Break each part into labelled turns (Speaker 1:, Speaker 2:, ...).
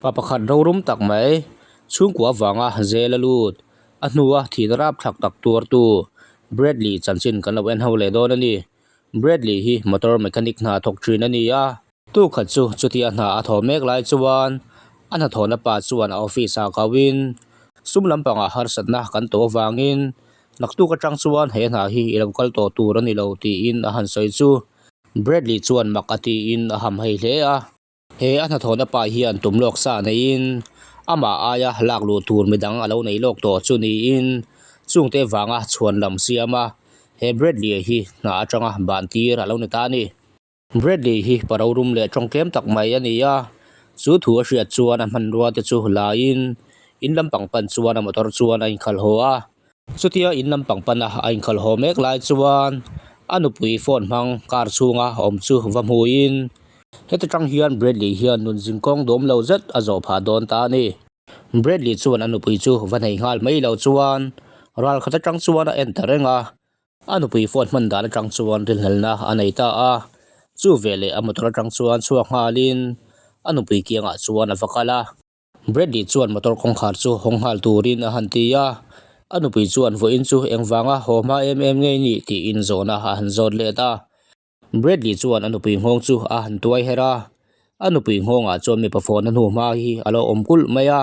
Speaker 1: Pa pakhat rorum tak mai, chhungkua vanga zel a lut, a hnua thihna rapthlak tak tuartu Bradley chanchin kan lo en ho leh dawn a ni. Bradley hi motor mechanic hna thawk thin a ni a. Tukhat chu chutia hna a thawh mek lai chuan a hnathawhna pa chuan a office ah kauhin sum lampangah harsatna kan tawh avangin naktuk atang chuan he hna hi i lo kal tawh tur a ni lo tiin a han sawi chu Bradley chuan mak a tiin a hamhaih hle a. He a hnathawhna pa hian tum lawk sa neiin amah aia lak luh tur midang a lo nei lawk tawh chu niin chungte vanga chhuan lam siam a, he Bradley hi hna atanga ban tir a lo ni ta a ni. Bradley hi pa rorum leh tawngtlem tak mai a ni a, chu thu a hriat chuan a hmanrua te chu laiin in lampang pan chuan a motor chuan a inkhalh haw a. Chutia in lampang pana a inkhalh haw mek lai chuan a nupui phone hmang car chhunga awm chu va hmuin heti tang hian Bradley hian nun zingkawng dawm lo zet a zawh phah dawn ta a ni. Bradley chuan a nupui chu va nei nghal mai lo chuan ral khat atang chuan a en ta reng a, a nupui phone hman dan atang chuan rilhnelna a nei ta a, chu veleh a motor atang chuan chhuak nghalin a nupui kiangah chuan a va kal a. Bradley chuan motor kawngkhar chu hawng nghal turin a han ti a, a nupui chuan vawiin chu engvanga haw hma em em ngei ni tiin zawhna a han zawt let a. Bradley chuan a nupui nghawng chu a han tuai her a, a nupui nghawngah chuan mipa phone a hnu hma hi a lo awm kulh mai a.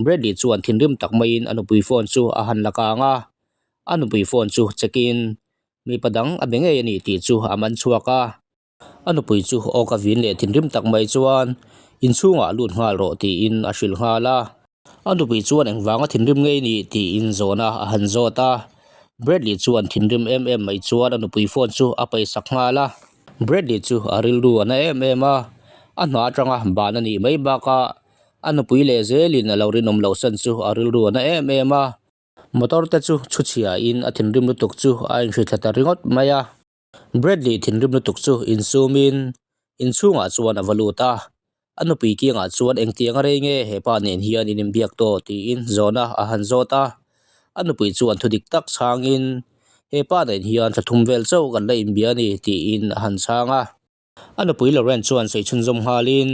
Speaker 1: Bradley chuan thinrim tak maiin a nupui phone chu a han la kang a, a nupui phone chu check in mipa dang a be ngei a ni tih chu a man chhuak a. A nupui chu aw ka vin leh thinrim tak mai chuan inchhungah lut nghal rawh tiin a hrilh nghal a. A nupui chuan engvanga thinrim ngei ni tiin zawhna a han zawt a. Bradley chuan thinrim em em mai chuan a nupui phone chu a paisak nghal a. Bradley chu a rilru a na em em a, a hna atanga ban a nih mai bakah a nupui leh zelin a lo rinawm loh san chu a rilru a na em em a. Motor te chu chhuchhia in a thinrim lutuk chu a inhrithla ta ringawt mai a. Bradley thinrim lutuk chu insumin inchhungah chuan a va lut a, a nupui kiangah chuan engtiang a rei nge hepa nen hian in inbiak tawh tiin zawhna a han zawt a, a nupui chuan thudik tak chhangin hepa nen hian thla thum vel chauh kan la inbia a ni tiin a han chhang a. A nupui Lauren chuan sawi chhunzawm nghalin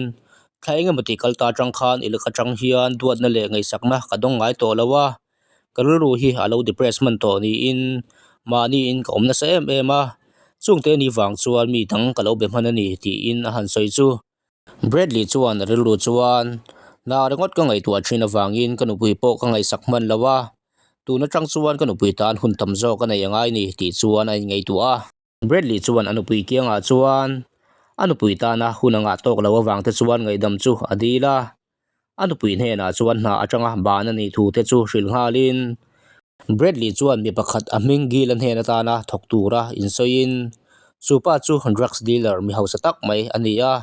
Speaker 1: thla engemaw tih kal ta atang khan i lak atang hian duatna leh ngaihsakna ka dawng ngai tawh lo a, ka rilru hi a lo depress hman tawh niin mahniin ka awm nasa em em a, chungte ni vang chuan mi dang ka lo be hman a ni tiin a han sawi chu. Bradley chuan a rilru chuan hna ringawt ka ngaihtuah thin avangin ka nupui pawh ka ngaihsak hman lo a, tun atang chuan ka nupui tan hun tam zawk a nei angai ni tih chuan a inngaihtuah a. Bradley chuan a nupui kiangah chuan a nupui tana hun a ngah tawk lo avang te chuan ngaihdam chu a dil a. A nupui hnenah chuan hna atanga ban a nih thu te chu hrilh nghalin Bradley chuan mi pakhat a hming Gil a hnen atana thawk tura insawiin chu pa chu drugs dealer mi hausa tak mai a ni a,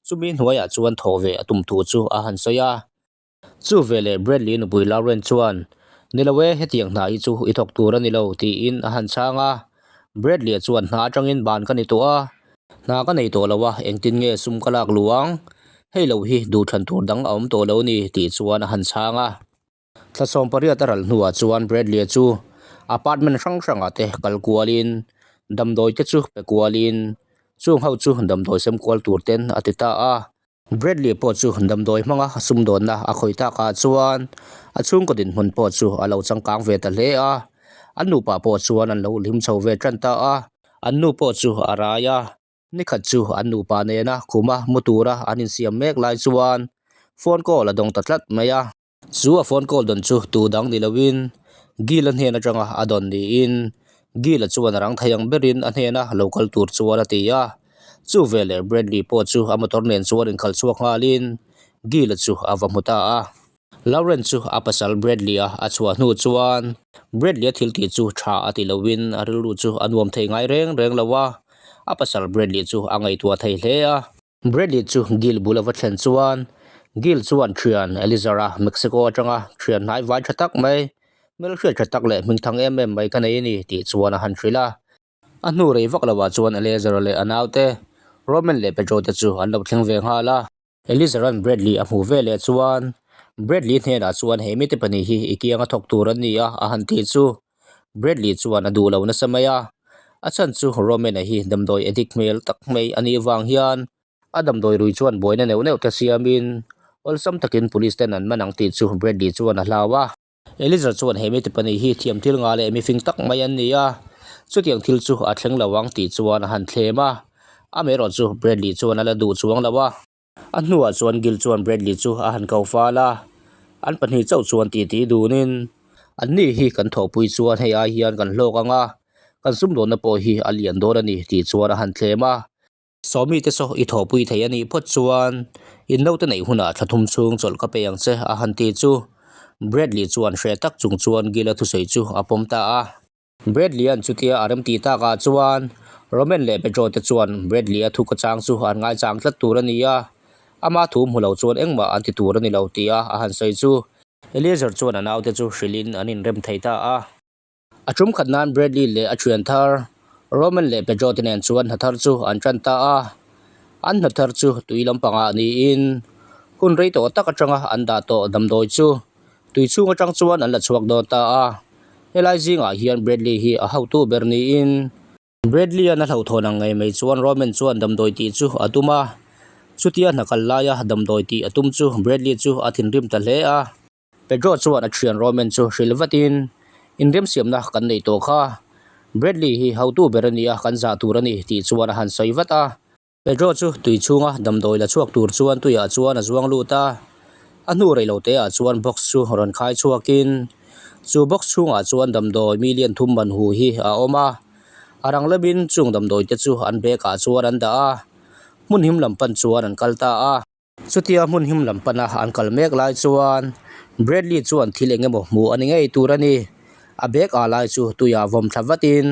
Speaker 1: chumi hnuaiah chuan thawh ve a tum thu chu a han sawi a. Chu veleh Bradley nupui Lauren chuan, Ni lo e, hetiang hna hi chu i thawk tur a ni lo, tiin a han chhang a. Bradley-a chuan, Hna atangin ban ka ni tawh a, hna ka nei tawh lo a, engtin nge sum ka lak luh ang? Hei lo hi duhthlan tur dang a awm tawh lo ni, tih chuan a han chhang a. Thla 18 a ral hnuah chuan Bradley-a chu apartment hrang hrangah te kal kualin, damdawi te chu pe kualin, chung ho chu damdawi sem kual tur ten a ti ta a. Bradley pawh chu damdawi hmanga sumdawnna a khawih takah chuan a chhungkaw dinhmun pawh chu a lo changkang ve ta hle a, an nupa pawh chuan an lo hlim chho ve tan ta a, an nu pawh chu a rai a, nikhat chu an nupa nena khuma mu tura an insiam mek lai chuan phone call a dawng ta tlat mai a. Chu a phone call dawn chu tu dang ni loin Gil-a hnen atanga a dawn niin Gil-a chuan a rang thei ang berin a hnena lo kal tur chuan a ti a. Chu veleh Bradley pawh chu a motor nen chuan inkhalh chhuak nghalin Gil-a chu a va hmu ta a. Lauren chu a pasal Bradley-a a chhuah hnu chuan Bradley-a thil tih chu tha a ti loin a rilru chu a nuam thei ngai reng reng lo a, a pasal Bradley chu a ngaihtuah thei hle a. Bradley chu Gil bul a va thlen chuan Gil chuan thian Elizar-a Mexico atanga thian hnai vai tha tak mai, hmelhriat tha tak leh hmingthang em em mai ka nei a ni tih chuan a han hrilh a. A hnu rei vak lovah chuan Elizar-a leh a naute Roman leh Pedro te chu an lo thleng ve nghal a. Elizar-a'n Bradley a hmuh veleh chuan Bradley hnenah chuan he mite pahnih hi i kianga thawk tur an ni a a han ti chu Bradley chuan a duh lo nasa mai a, a chhan chu Roman-a hi damdawi addict hmel tak mai a nih vang hian a damdawi rui chuan buaina neuh neuh te siamin Awlsam takin police ten an man ang tih chu Bradley chuan a hlau a. Eliezer chuan he mite pahnih hi thiam thil nga leh mifing tak mai an ni a, chutiang thil chu a thleng lo ang tih chuan a han thlem a. Amaherawh chu Bradley chuan a la duh chuang lo a. A hnuah chuan Gil chuan Bradley chu a han ko fal a, an pahnih chauh chuan titi dunin, Anni hi kan thawhpui chuan hei ai hian kan hlawk ang a, kan sumdawnna pawh hi a lian dawn a ni tih chuan a han thlem a. Sawmi te saw i thawhpui thei a nih phawt chuan in naute neih hunah thla thum chhung chawlh ka pe ang che a han ti chu Bradley chuan hreh tak chung chuan Gil-a thusawi chu a pawm ta a. Bradley-a'n chutia a remtih takah chuan Roman leh Pedro te chuan Bradley-a thu ka chang chu an ngaichang tlat tur a ni a, ama thu hmu lo chuan engmah an ti tur a ni lo tia a han sawi chu. Eliezer chuan a naute chu hrilhin an inrem thei ta a. A tum khat nan Bradley leh a thian thar Roman leh Pedro te nen chuan hna thar chu an tan ta a. An hna thar chu tui lampangah niin hun rei tawh tak atanga an dah tawh damdawi chu Tui chhung atang chuan an la chhuak dawn ta a, helai zingah hian Bradley hi a hotu ber niin Bradley-a'n a hlauhthawn ang ngei mai chuan Roman chuan damdawi tih chu a tum a, chutia hna kal laia damdawi tih a tum chu Bradley chu a thinrim ta hle a. Pedro chuan a thian Roman chu hrilh vatin, Inremsiamna kan nei tawh kha, Bradley hi hotu ber a nia kan zah tur a ni tih chuan a han sawi vat a. Pedro chu tui chhunga damdawi la chhuak tur chuan tuiah chuan a zuang lut a, a hnu rei lo te ah chuan box chu rawn khai chhuakin chu box chhungah chuan damdawi million thum man hu hi a awm a, a rang lamin chung damdawi te chu an bag ah chuan an dah a, hmun him lam pan chuan an kal ta a. Chutia hmun him lam pana an kal mek lai chuan Bradley chuan thil eng emaw hmuh a ni ngei tur a ni, a bag ah lai chu tuiah vawm thla vatin.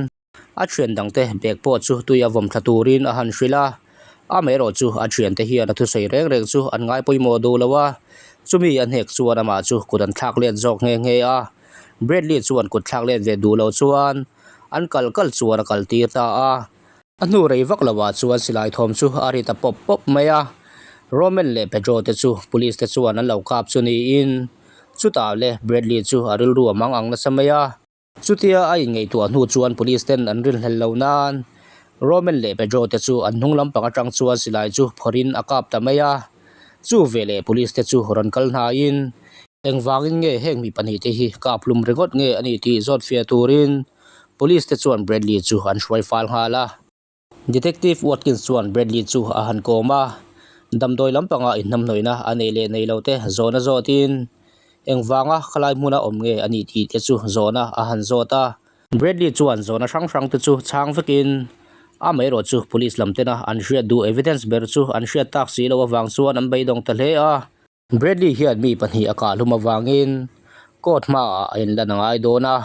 Speaker 1: A thian dangte bag pawh chu tui a vawm thla turin a han hrilh a, amaherawh chu a thiante hian a thusawi reng reng chu an ngai pawimawh duh lo a, chumi a hnek chuan amah chu kut an thlak let zawk nghe nghe a, Bradley chuan kut thlak let ve duh lo chuan an kal kal chuan a kal tir ta a. A hnu rei vak lo ah chuan silai thawm chu a ri ta pawp pawp mai a, Roman leh Pedro te chu police te chuan an lo kap chu niin chutah le Bradley chu a rilru a mang ang nasa mai a. Chutia a inngaihtuah hnu chuan police ten an rinhlelh lo nan Roman leh Pedro te chu an hnung lampang atang chuan silai chu phawrhin a kap ta mai a. Chu veleh police te chu rawn kal hnaiin engvangin nge heng mi pahnih te hi kap hlum ringawt nge a ni tih zawt fiah turin police te chuan Bradley chu an hruai fal nghal a. Detective Watkins chuan Bradley chu a han kawm a, damdawi lampanga inhnamhnawihna a nei leh nei lo te zawhna zawtin engvanga khalai hmuna awm nge a nih tih te chu zawhna a han zawt a. Bradley chuan zawhna hrang hrang te chu chhang vekin amaherawh chu police lam tena an hriat duh evidence ber chu an hriat tak si loh avang chuan an beidawng ta hle a. Bradley hian mi pahnih a kah hlum avangin court hmaah a inlan a ngai dawn a,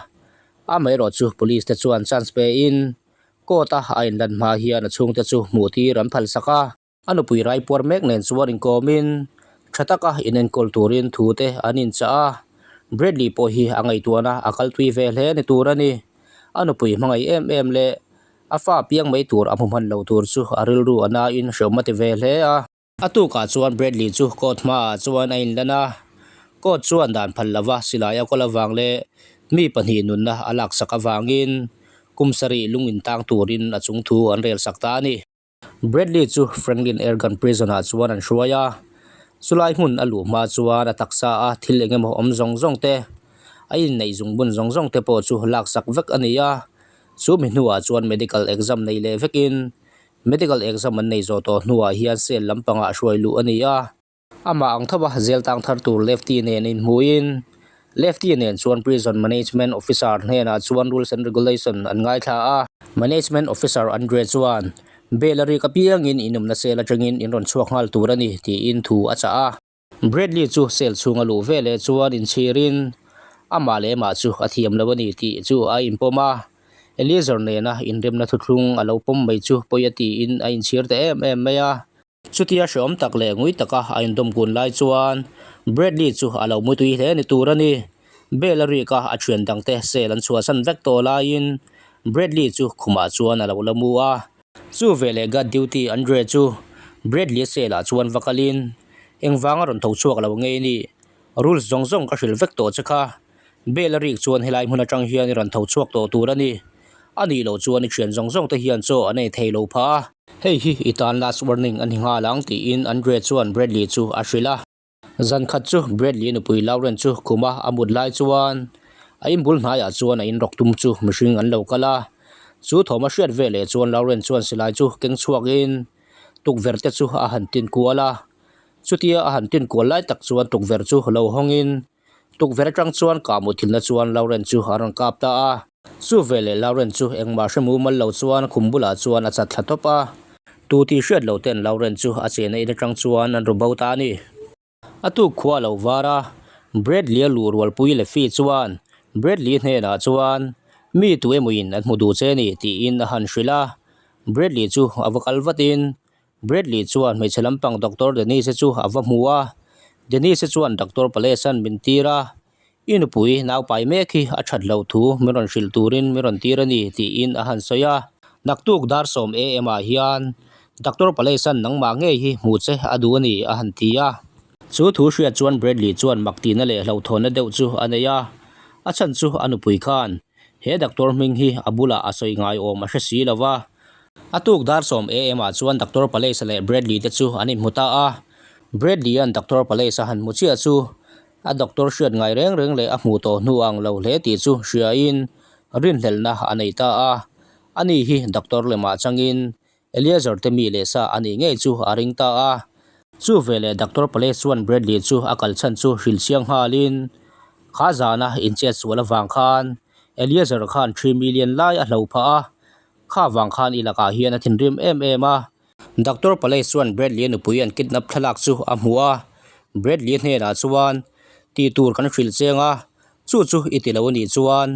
Speaker 1: amaherawh chu police te chuan chance pein court a a inlan hma hian a chhungte chu hmuh tir an phalsak a. A nupui raipuar mek nen chuan inkawmin tha taka inenkawl turin thu te an inchah a, Bradley pawh hi a ngaihtuahna a kal tui ve hle ni tur a ni. A nupui hmangaih em em leh a fa piang mai tur a hmu hman lo tur chu a rilru a nain hrehawm a ti ve hle a. A tukah chuan Bradley chu court hmaah chuan a inlan a, court chuan dan phal lova silai a kawl avang leh mi pahnih nunna a laksak avangin kum sarih lung intang turin a chung thu an rel sak ta a ni. Bradley chu Franklin Airgun Prison ah chuan an hruai a, chulai hmun a luh hma chuan a taksa a thil eng emaw awm zawng zawng te, a inneih zungbun zawng zawng te pawh chu laksak vek a ni a, chu mi hnuah chuan medical exam nei leh vekin Medical exam an nei zawh tawh hnuah hian cell lampangah hruai luh a ni a. Amah ang tho a jail tang thar tur Lefty nen inhmuhin Lefty nen chuan Prison Management Officer hnenah chuan Rules and Regulation an ngaithla a. Management Officer Andre chuan bail a rik apiangin inawmna cell atangin in rawn chhuak nghal tur a ni tiin thu a chah a. Bradley chu cell chhunga luh veleh chuan inchhirin amah leh amah chu a thiam lo a ni tih chu a inpawm a, Eliezer nena inremna thuthlung a lo pawm mai chu pawi a tiin a inchhir ta em em mai a. Chutia hreawm tak leh ngui taka a indawm kun lai chuan Bradley chu a lo mutui hle ni tur a ni. Bell a rik a, a thian dangte cell an chhuahsan vek tawh laiin Bradley chu khumah chuan a lo la mu a. Chu veleh guard duty Andre chu Bradley cell ah chuan va kalin, Engvanga rawn tho chhuak lo nge i nih? Rules zawng zawng ka hrilh vek tawh che kha. Bell a rik chuan helai hmun atang hian i rawn tho chhuak tawh tur a ni. A nih loh chuan i thian zawng zawng te hian chaw an ei thei lo phah a. Hei hi i tan last warning a ni nghal ang tiin Andre chuan Bradley chu a hrilh a. Zan khat chu Bradley nupui Lauren chu khuma a mut lai chuan a inbul hnaiah chuan a inrawk tum chu mihring an lo kal a. Chu thawm a hriat veleh chuan Lauren chuan silai chu keng chhuakin tukverh te chu a han tin kual a. Chutia a han tin kual lai tak chuan tukverh chu lo hawngin tukverh atang chuan kah muthilhna chuan Lauren chu a rawn kap ta a. Chu veleh Lauren chu engmah hre mumal lo chuan khum bulah chuan a chat thla tawp a. Tu tih hriat lo ten Lauren chu a chena in atang chuan an ru bo ta a ni. A tuk khua a lo var a, Bradley a luh rualpui Leffy chuan Bradley hnenah chuan mi tu emawin an hmu duh che ni tiin a han hrilh a. Bradley chu a va kal vatin Bradley chuan hmeichhe lampang Doctor Denise chu a va hmu a. Denise chuan Doctor Palace-a'n min tir a, I nupui naupai mek hi a that loh thu min rawn hrilh turin min rawn tir a ni tiin a han sawi a. Naktuk dar sawm am ah hian Doctor Palace-a'n nangmah ngei hi hmuh che a duh a ni a han ti a. Chu thu hriat chuan Bradley chuan mak tihna leh hlauhthawnna deuh chu a nei a. A chhan chu a nupui khan he doctor hming hi a bulah a sawi ngai awm a hre si lo va. A tuk dar sawm am ah chuan Doctor Palace-a leh Bradley te chu an inhmu ta a. Bradley-a'n Doctor Palace-a han hmu chiah chu A doctor hriat ngai reng reng leh a hmuh tawh hnu ang lo hle tih chu hriain rinhlelhna a nei ta a. Ani hi doctor lemah changin Eleazer te mi leh sa a nih ngei chu a ring ta a. Chu veleh Doctor Palace chuan Bradley chu a kal chhan chu hrilh chiang nghalin, Kha zana inchet sual avang khan Eleazer khan 3 million lai a hlo phah a, kha vang khan i lakah hian a thinrim em em a. Doctor Palace chuan Bradley nupui an kidnap thlalak chu a hmu a, Bradley hnenah chuan tih tur kan hrilh cheng a, chu chu i ti lo a nih chuan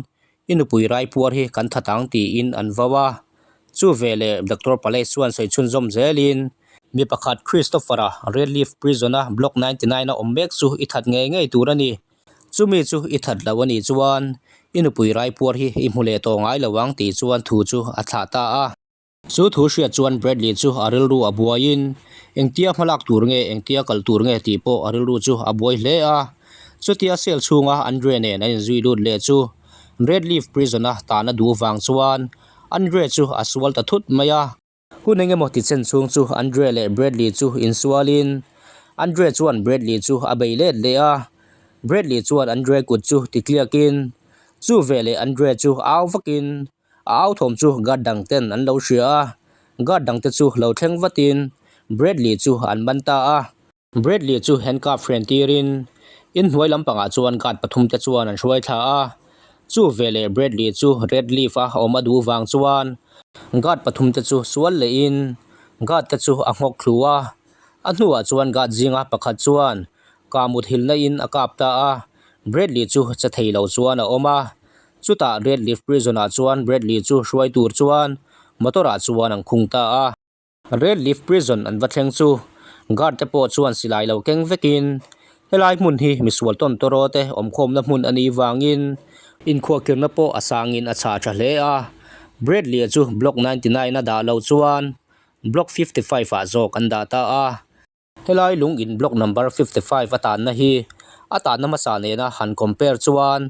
Speaker 1: i nupui raipuar hi kan that ang tiin an vau a. Chu veleh Doctor Palace chuan sawi chhunzawm zelin mi pakhat Christopher-a Red Leaf Prison-a Block 99 a awm mek chu i that ngei ngei tur a ni. Chumi chu i that lo a nih chuan i nupui raipuar hi i hmu leh tawh ngai lo ang tih chuan thu chu a thlah ta a. Chu thu hriat chuan Bradley chu a rilru a buaiin engtia hmalak tur nge engtia kal tur nge tih pawh a rilru chu a buai hle a. Chutia cell chhunga Andre nen an inzui lut leh chu Red Leaf Prison-a tan a duh vang chuan Andre chu a sual ta thut mai a. Hun engemaw ti chen chhung chu Andre leh Bradley chu insualin Andre chuan Bradley chu a bei let leh a. Bradley chuan Andre kut chu ti tliakin chu veleh Andre chu au vakin A au thawm chu guard dang ten an lo hria a, guard dang te chu lo thleng vatin Bradley chu an man ta a. Bradley chu handcuff hren tirin inhnuai lampangah chuan guard pathum te chuan an hruai thla a, chu veleh Bradley chu Red Leaf a awm a duh vang chuan guard pathum te chu sual lehin guard te chu a nghawk thlu a, a hnuah chuan guard zinga pakhat chuan kah mut hilna in a kap ta a, Bradley chu che thei lo chuan a awm a. Chutah Red Leaf Prison ah chuan Bradley chu hruai tur chuan motor ah chuan an khung ta a. Red Leaf Prison an va thleng chu guard te pawh chuan silai lo keng vekin helai hmun hi misual tawn tawraw te awmkhawmna hmun a nih vangin inkhuahkhirna pawh a sangin a chhah tha hle a. Bradley-a chu Block 99 a dah loh chuan Block 55 ah zawk an dah ta a. Helai lung in block number 55 a tanna hi a tanna hmasa nena han compare chuan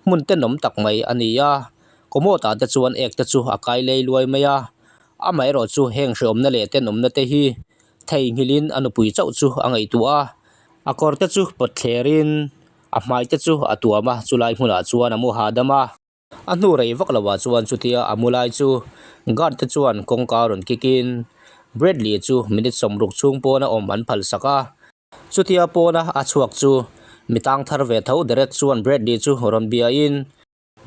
Speaker 1: hmun tenawm tak mai a ni a, commode ah te chuan ek te chu a kai lei luai mai a, amaherawh chu heng hrehawmna leh tenawmna te hi theihnghilhin a nupui chauh chu a ngaihtuah a, a kawr te chu pawt thlerin a hmai te chu a tuam a, chulai hmunah chuan a mu hahdam a. A hnu rei vak lo ah chuan chutia a mu lai chu guard te chuan kawngka rawn kick in Bradley chu minute sawmruk chhung pawna awm an phal sak a. Chutia pawna a chhuak chu mi tang thar ve tho Derek chuan Bradley chu rawn bia in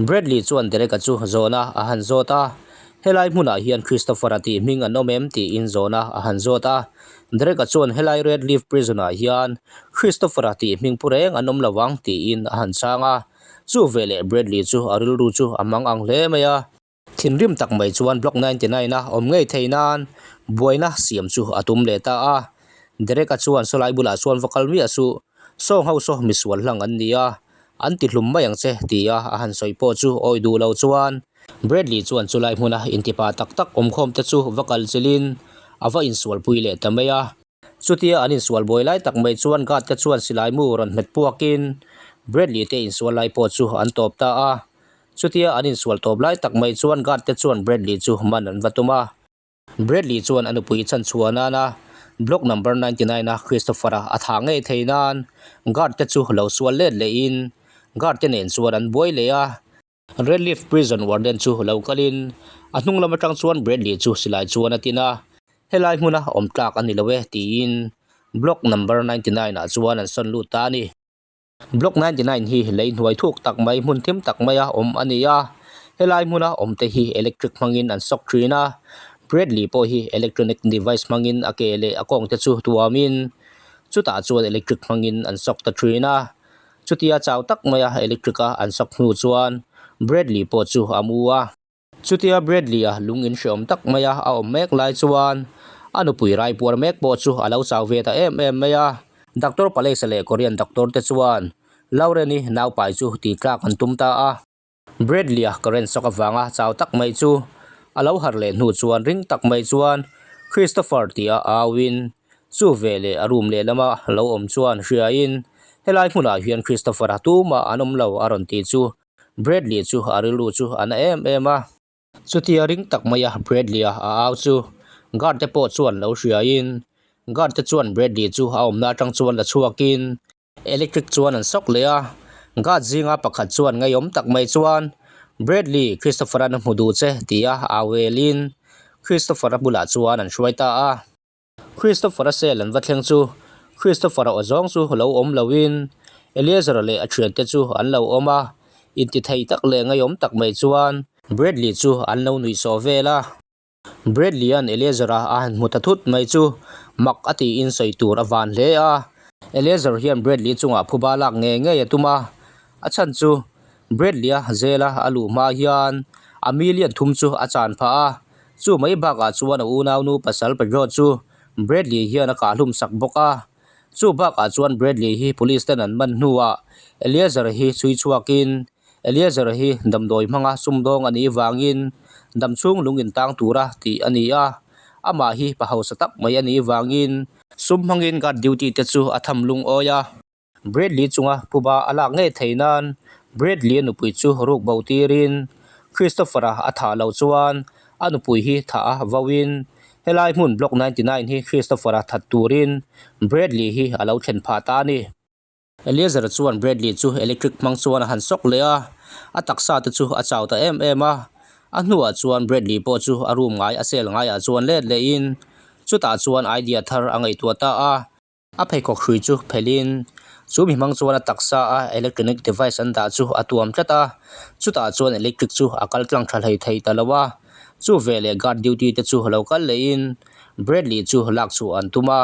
Speaker 1: Bradley chuan Derek-a chu zawhna a han zawt a, helai hmunah hian Christopher-a tih hming an awm em tiin zawhna a han zawt a. Derek-a chuan helai Red Leaf Prison-ah hian Christopher-a tih hming pu reng an awm lo ang tiin a han chhang a. Chu veleh Bradley chu a rilru chu a mang ang hle mai a. Thinrim tak mai chuan Block 99 a awm ngei thei nan buaina siam chu a tum leh ta a. Derek-a chuan sawlai bulah chuan va kal miah suh, Sawng ho saw misual hlang an ni a, an ti hlum mai ang che tia a han sawi pawh chu awi duh lo chuan Bradley chuan chulai hmuna intipa tak tak awmkhawm te chu va kal chilhin a va insualpui leh ta mai a. Chutia an insual buai lai tak mai chuan guard te chuan silai mu rawn hmet puakin Bradley te insual lai pawh chu an tawp ta a. Chutia an insual tawp lai tak mai chuan guard te chuan Bradley chu man an va tum a. Bradley chuan a nupui chhan chhuah nana Block number 99 a Christopher-a a thah ngei thei nan guard te chu lo sual let lehin guard te nen chuan an buai leh a. Redcliffe Prison warden chu lo kalin a hnung lam atang chuan Bradley chu silai chuan a tin a, helai hmuna awm tlak a ni lo e tiin block number 99 ah chuan an sawn lut ta a ni. Block 99 hi lei hnuai thuk tak mai hmun thim tak maia awm a ni a, helai hmuna awm te hi electric hmangin an sawk thin a, Bradley pawh hi electronic device hmangin a ke leh a kawng te chu tuamin chutah chuan electric hmangin an sawk ta thin a, chutia chau tak maia electric a an sawk hnu chuan Bradley pawh chu a mu a. Chutia Bradley-a lung in hreawm tak maia a awm mek lai chuan a nupui rai puar mek pawh chu a lo chau ve ta em em mai a. Doctor Palace-a leh Korean doctor te chuan Lauren-i naupai chu tih tlak an tum ta a. Bradley-a current shock avanga chau tak mai chu a lo harh leh hnu chuan ring tak mai chuan Christopher tia a auin chu veleh a room lehlama lo awm chuan hriain helai hmunah hian Christopher-a tumah an awm lo a rawn ti chu Bradley chu a rilru chu a na em em a. Chutia ring tak maia Bradley-a a au chu guard te pawh chuan lo hriain guard te chuan Bradley chu a awmna atang chuan la chhuakin electric chuan an sawk leh a. Guard zinga pakhat chuan ngeiawm tak mai chuan Bradley, Christopher-a'n a hmu duh che tia au velin Christopher-a bulah chuan an hruai ta a. Christopher-a cell an va thleng chu Christopher-a aw zawng chu lo awm loin Eleazer-a leh a thiante chu an lo awm a, intithei tak leh ngeiawm tak mai chuan Bradley chu an lo nuih sawh vel a. Bradley-a'n Eleazer-a a han hmu ta thut mai chu mak a tiin sawi tur a van hle a. Eleazer hian Bradley chungah phuba lak ngei ngei a tum a, a chhan chu Bradley-a zela a luh hma hian a million thum chu a chan phah a, chu mai bakah chuan a unaunu pasal Pedro chu Bradley hian a kahhlum sak bawk a. Chu bakah chuan Bradley hi police ten an man hnuah Eleazer hi chhui chhuakin Eleazer hi damdawi hmanga sumdawng a nih vangin damchhung lung intang tura tih a ni a, amah hi pa hausa tak mai a nih vangin sum hmangin guard duty te chu a tham lungawi a. Bradley chunga phuba a lak ngei thei nan Bradley-a nupui chu ruk bo tirin Christopher-a a thah loh chuan a nupui hi thah a vauin helai hmun Block 99 hi Christopher-a that turin Bradley hi a lo thlen phah ta a ni. Eleazer chuan Bradley chu electric hmang chuan a han sawk leh a, a taksa te chu a chau ta em em a. A hnuah chuan Bradley pawh chu a room ngai a cell ngaiah chuan let lehin chutah chuan idea thar a ngaihtuah ta a. A pheikhawk hrui chu phelhin chu mi hmang chuan a taksa a electronic device an dah chu a tuam tlat a, chutah chuan electric chu a kal tlang tha hlei thei ta lo a, chu veleh guard duty te chu lo kal lehin Bradley chu lak chhuah an tum a,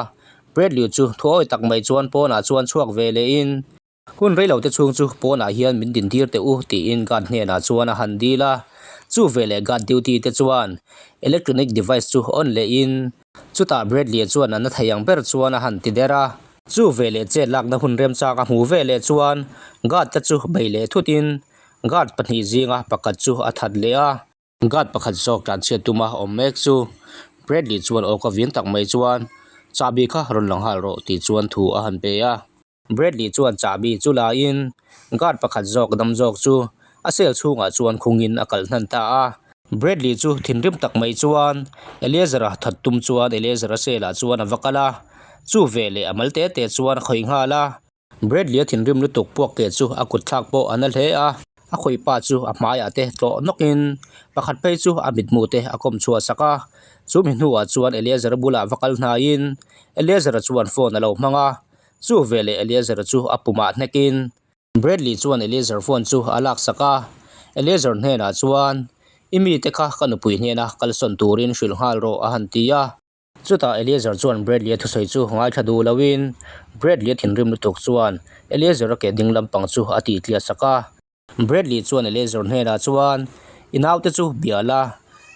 Speaker 1: Bradley chu thuawi tak mai chuan pawnah chuan chhuak ve lehin. Hun rei lo te chhung chu pawnah hian min din tir teh u tiin guard hnenah chuan a han dil a, chu veleh guard duty te chuan electronic device chu on lehin chutah Bradley-a chuan a na thei ang ber chuan a han ti der a, chu veleh chet lakna hun remchang a hmu veleh chuan guard te chu bei leh thutin guard pahnih zinga pakhat chu a that leh a. Guard pakhat zawk tlanchhiat tuma awm mek chu Bradley chuan aw ka vin tak mai chuan chahbi kha rawn lang nghal rawh tih chuan thu a han pe a. Bradley chuan chahbi chu laiin guard pakhat zawk dam zawk chu a cell chhungah chuan khungin a kalh hnan ta a. Bradley chu thinrim tak mai chuan Eleazer-a that tum chuan Eleazer-a cell ah chuan a va kal a, chu veleh a mal te te chuan a khawih nghal a. Bradley-a thinrim lutuk puak ke chu a kut thlak pawh a na hle a, a khawih pa chu a hmaiah te tlawh nawkin pakhat phei chu a mitmu te a kawm chhuah sak a. Chu mi hnuah chuan Eleazer-a bulah va kal hnaiin Eleazer-a chuan phone a lo hmang a, Chu veleh Eleazer chu a pumah hnekin Bradley chuan Eleazer phone chu a laksak a, Eleazer hnenah chuan, I mite kha ka nupui hnena kalsawn turin hrilh nghal rawh a han ti a. Chutah Eleazer chuan Bradley-a thusawi chu ngaithla duh loin Bradley-a thinrim lutuk chuan Eleazer-a ke ding lampang chu a tih tliah sak a. Bradley chuan Eleazer hnenah chuan, I naute chu bia la,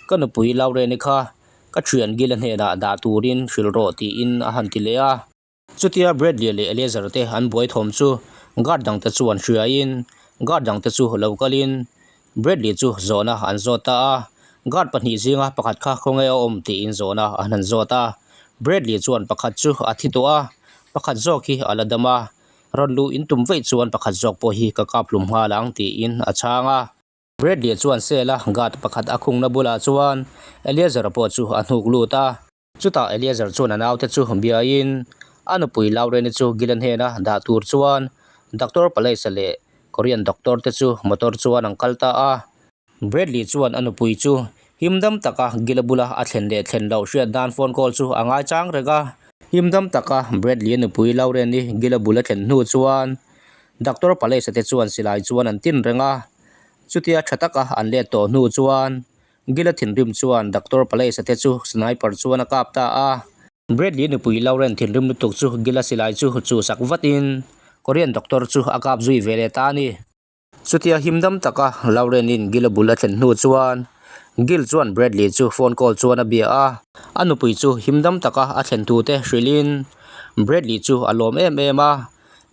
Speaker 1: ka nupui Lauren-i kha ka thian Gil-a hnenah dah turin hrilh rawh tiin a han ti leh a. Chutia Bradley leh Eleazer te an buai thawm chu guard dangte chuan hriain guard dangte chu lo kalin Bradley chu zawhna an zawt ta a, guard pahnih zinga pakhat kha khawnge a awm tiin zawhna an han zawt a, Bradley chuan pakhat chu a thi tawh a, pakhat zawk hi a la dam a, rawn luh in tum vaih chuan pakhat zawk pawh hi ka kap hlum nghal ang tiin a chhang a. Bradley chuan cell a guard pakhat a khungna bulah chuan Eleazer pawh chu a hnuk lut a. Chutah Eleazer chuan a naute chu biain a nupui Lauren-i chu Gil-a hnena dah tur chuan Doctor Palace-a leh Korean doctor te chu motor chuan an kal ta a. Bradley chuan a nupui chu himdam taka Gil-a bula a thlen leh thlen loh hriat nan phone call chu a ngaichang reng a. Himdam taka Bradley-a nupui Lauren-i Gil-a bul a thlen hnu chuan Doctor Palace-a te chuan silai chuan an tin reng a. Chutia tha taka an let tawh hnu chuan Gil-a thinrim chuan Doctor Palace-a te chu sniper chuan a kap ta a. Bradley nupui Lauren thinrim lutuk chu Gil-a silai chu chuhsak vatin Korean doctor chu a kap zui ve leh ta a ni. Chutia himdam taka Lauren-in Gil-a bul a thlen hnu chuan Gil chuan Bradley chu phone call chuan a bia a. A nupui chu himdam taka a thlen thu te hrilhin Bradley chu a lawm em em a.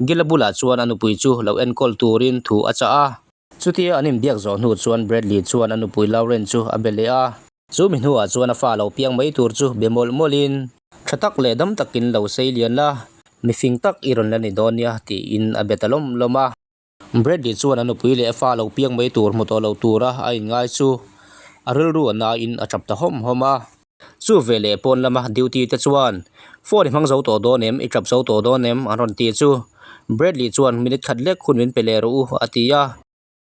Speaker 1: Gil-a bulah chuan a nupui chu lo enkawl turin thu a chah a. Chutia an inbiak zawh hnu chuan Bradley chuan a nupui Lauren chu a be leh a. Chu mi hnuah chuan a fa lo piang mai tur chu be mawlh mawlhin, Tha tak leh dam takin lo sei lian la, mi fing tak i rawn la ni dawn nia, tiin a be ta lawm lawm a. Bradley chuan a nupui leh a fa lo piang mai tur hmu tawh lo tura a inngai chu a rilru a nain a tap ta hawm hawm a. Chu veleh pawn lama duty te chuan phone i hmang zo tawh dawn em, i tap zo tawh dawn em an rawn ti chu Bradley chuan minute khat lek hun min pe leh rawh u a ti a.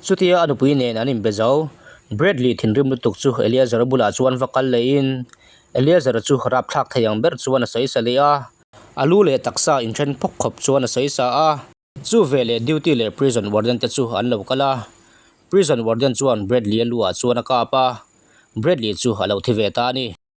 Speaker 1: Chutia a nupui nen an inbe zo, Bradley thinrim lutuk chu Eleazer bulah chuan va kal lehin Eleazer chu rapthlak thei ang ber chuan a sawi sa leh a, a lu leh taksa inthen phawk khawp chuan a sawi sa a. Chu veleh duty leh prison warden te chu an lo kal a, prison warden chuan Bradley a luah chuan a kap a, Bradley chu a lo thi ve ta a ni.